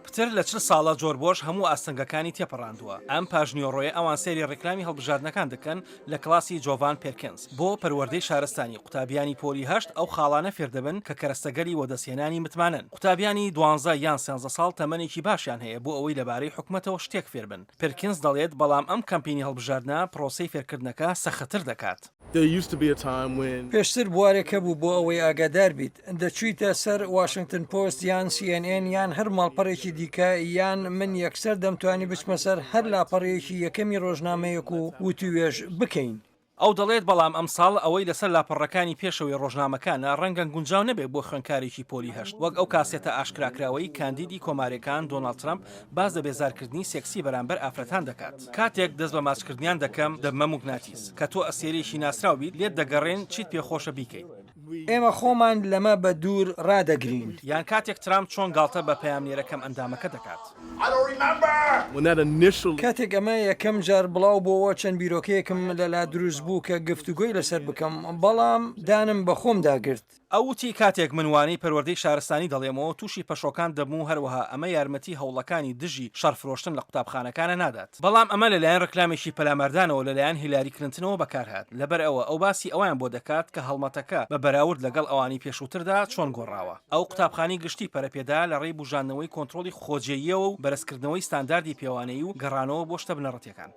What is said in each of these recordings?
پتر لە 40 ساڵە جۆرج بۆش هەموو ئاستەنگەکانی تێپەڕاندووە. ئەم پاشنیوەڕۆیە ئەوان سەیری ڕیکلامی هەڵبژاردنەکان دەکەن لە کڵاسی جۆڤان پێرکنز بۆ پەروەردەی شارستانی. قوتابیانی پۆلی هەشت ئەو خاڵانە فێردەبن کە کەرەستەگەلی وەدەستهێنانی متمانەن. قوتابیانی دوانزە یان سێنزە ساڵ تەمەنێکی باشیان هەیە بۆ ئەوەی لەبارەی حکومەتەوە شتێک فێربن. پێرکینز دەڵێت بەڵام ئەم کەمپینی هەڵبژاردنە پرۆسەی فێرکردنەکە سەختتر دەکات. پێشتر بوارێک هەبوو بۆ ئەوەی ئاگادار بیت، دەچوویتە سەر واشنگتن پۆست یان سی ئێن ئێن یان هەر ماڵپەڕێکی دیکە یان من یەکسەر دەمتوانی بچمە سەر هەر لاپەڕەیەکی یەکەمی ڕۆژنامەیەک و وتووێژ بکەین. ئەو دەڵێت بەڵام ئەمساڵ ئەوەی لەسەر لاپەڕەکانی پێشەوەی ڕۆژنامەکانە ڕەنگە گونجاو نەبێت بۆ خوێندکارێکی پۆلی هەشت وەک ئەو کاسێتە ئاشکراکراوەی کاندیدی کۆماریەکان دۆناڵد ترەمپ باس لە بێزارکردنی سێکسی بەرامبەر ئافرەتان دەکات. کاتێک دەست بە ماچکردنیان دەکەم دەبمە موگناتیس. کە تۆ ئەستێرەیەکی ناسراو بیت لێت دەگەڕێن چیت پێ خۆشە بیکەیت. ئێمە خۆمان لەمە بە دوور ڕادەگرین. یان کاتێک ترامپ چۆن گاڵتە بە پەیامنێرە کەمئەندامەکە دەکات. کاتێک ئەمە یەکەم جار بڵاو بۆوە چەند بیرۆکەیەکم لەلا دروست بوو کە گفتوگۆی لەسەر بکەم، بەڵام دانم بە خۆمدا گرت. ئەو وتی، کاتێک من وانەی پەروەردەی شارستانی دەڵێمەوە تووشی پەشۆکان دەبم و هەروەها ئەمە یارمەتی هەوڵەکانی دژی شەڕ فرۆشتن لە قوتابخانەکانە نادات. بەڵام ئەمە لەلایەن ڕکلامێکی پەلاماردانەوە لەلایەن هیلاری کلنتنەوە بەکارهات، لەبەرئەوە ئەو باسی ئەوەیان بۆ دەکات کە هەڵمەتەکە بە بەراورد لەگەڵ ئەوانەی پێشووتردا چۆن گۆڕاوە. ئەو قوتابخانەی گشتی پەرەپێدا لە ڕێی بوژاندنەوەی کۆنترۆڵی خۆجێییەوە و بەرزکردنەوەی ستانداردی پێوانەیی و گەڕانەوە بۆ شتە بنەڕەتیەکان.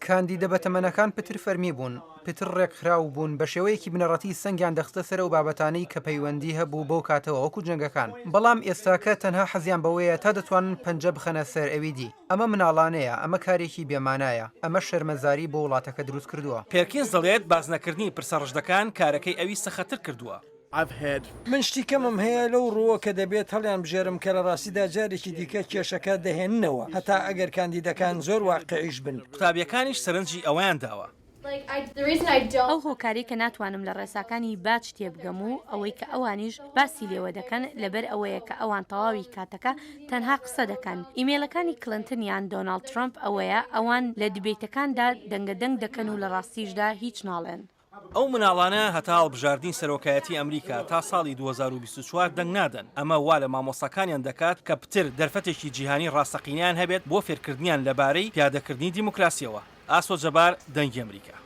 کاندیدە بەتەمەنەکان پتر فەرمی بوون، پتر ڕێکخراو بوون، بە شێوەیەکی بنەڕەتی سەنگیان دەخستە سەر ئەو بابەتانەی کە پەیوەندی هەبوو بەو کاتەوە وەکو جەنگەکان، بەڵام ئێستاکە تەنها حەزیان بەوەیە تا دەتوانن پەنجە بخەنە سەر ئەوی دی. ئەمە مناڵانەیە، ئەمە کارێکی بێ مانایە، ئەمە شەرمەزاری بۆ وڵاتەکە دروست کردووە. پێرکینز دەڵێت باسنەکردنی پرسە ڕژدەکان کارەکەی ئەوی سەخەتر کردووە. من شتی کەمم هەیە لەو ڕووە کە دەبێت هەڵیانبژێرم کە لە ڕاستیدا جارێکی دیکە کێشەکە دەهێننەوە، هەتا ئەگەر کاندیدەکان زۆر واقیعیش بن. قوتابییەکانیش سەرنجی ئەوەیان داوە. ئەو هۆکارەی کە ناتوانم لە ڕێساکانی باج تێبگەم و ئەوەی کە ئەوانیش باسی لێوە دەکەن لەبەر ئەوەیە کە ئەوان تەواوی کاتەکە تەنها قسە دەکەن. ئیمەیڵەکانی کلنتن یان دۆناڵد ترەمپ ئەوەیە ئەوان لە دیبەیتەکاندا دەنگە دەنگ دەکەن و لە ڕاستیشدا هیچ ناڵێن. ئەو مناڵانە هەتا هەڵبژاردنی سەرۆکایەتی ئەمریکا تا ساڵی 2024 دەنگ نادەن، ئەمە وا لە مامۆستاکانیان دەکات کە پتر دەرفەتێکی جیهانی ڕاستەقینەیان هەبێت بۆ فێرکردنیان لەبارەی پیادەکردنی دیموکراسیەوە. ئاسۆ جەبار، دەنگی ئەمریکا.